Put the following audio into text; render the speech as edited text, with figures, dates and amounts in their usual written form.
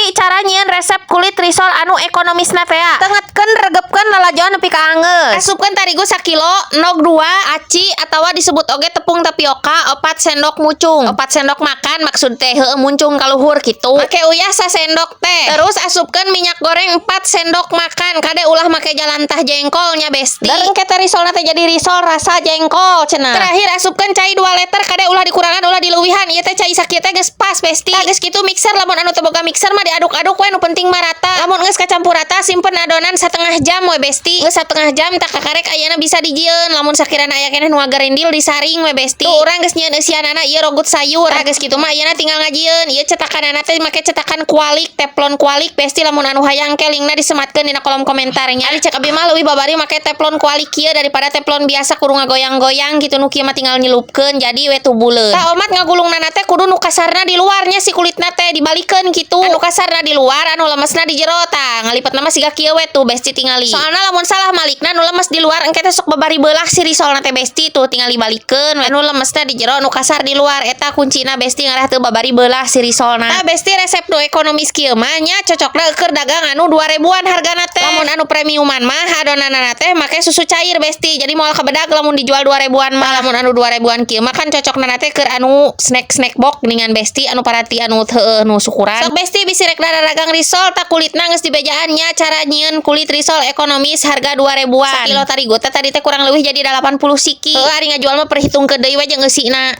Besti, cara nyieun resep kulit risol anu ekonomisna teh ya. Tengetkeun, regepkeun lalajoan nepi ka anggeus. Asupkeun tarigu sakilo, endog 2, aci atawa disebut oge tepung tapioka 4 sendok mucung. 4 sendok makan maksud teh, heueuh, muncung kaluhur kitu. Make uyah sasendok teh. Terus asupkeun minyak goreng 4 sendok makan. Kade ulah make jalantah jengkolnya, Besti. Dan engke teh risolna teh jadi risol rasa jengkol cenah. Terakhir asupkeun cai 2 liter, kade ulah dikurangan, ulah dileuwihan. Ieu teh cai sakieu teh geus pas, Besti. Tah, geus kitu mixer, lamun anu teu boga mixer mah diaduk-aduk we, nu penting mah rata. Lamun geus kacampur rata, simpen adonan satengah jam we, Besti. Geus satengah jam tah, kakarek ayeuna bisa dijieun. Lamun sakirana aya keneh nu ngagarindil, disaring we, Besti. Tuh, urang geus nyieun eusianana ieu rogut sayur. Tah, geus kitu mah ayeuna tinggal ngajieun. Ieu cetakanana teh make cetakan kualik, teflon kualik, Besti. Lamun anu hayang ke linkna disematkeun dina kolom komentarnya. Ari cek abi mah leuwih babari make teflon kualik kieu daripada teflon biasa, kudu ngagoyang-goyang gitu. Nu kieu mah tinggal nyelupkeun, jadi we tuh buleun. Tah, omat ngagulungnana teh kudu nu kasarna di luarnya, si kulitna teh dibalikeun kitu. Anu kasarna di luar, anu lemesna di jero. Tah, ngalipetna mah siga kieu we tuh, Besti, tingali. Soalna lamun salah malikna, nu lemes di luar, engke teh sok babari beulah si risolna teh, Besti. Tuh, tinggal dibalikeun, anu lemesna di jero, nu kasar di luar. Eta kuncina, Besti, ngarah teu babari beulah si risolna. Tah, Besti, resep nu ekonomis kieu mah nya cocokna keur dagang anu 2000-an hargana teh. Lamun anu premiuman mah adonanana teh make susu cair, Besti. Jadi moal kabedag lamun dijual 2000-an mah. Lamun anu 2000-an kieu mah kan cocokna teh keur anu snack-snack box geuningan, Besti, anu parati anu heueuh nu syukuran. Sok, Besti, bisi rek dagang risol. Tah, kulitna geus dibejaan nya, cara nyieun kulit risol ekonomis harga 2000-an. Sakilo tarigu teh tadi teh kurang leuwih jadi 80 siki. Heueuh, ari ngajual mah perhitungkeun deui we jeung eusina.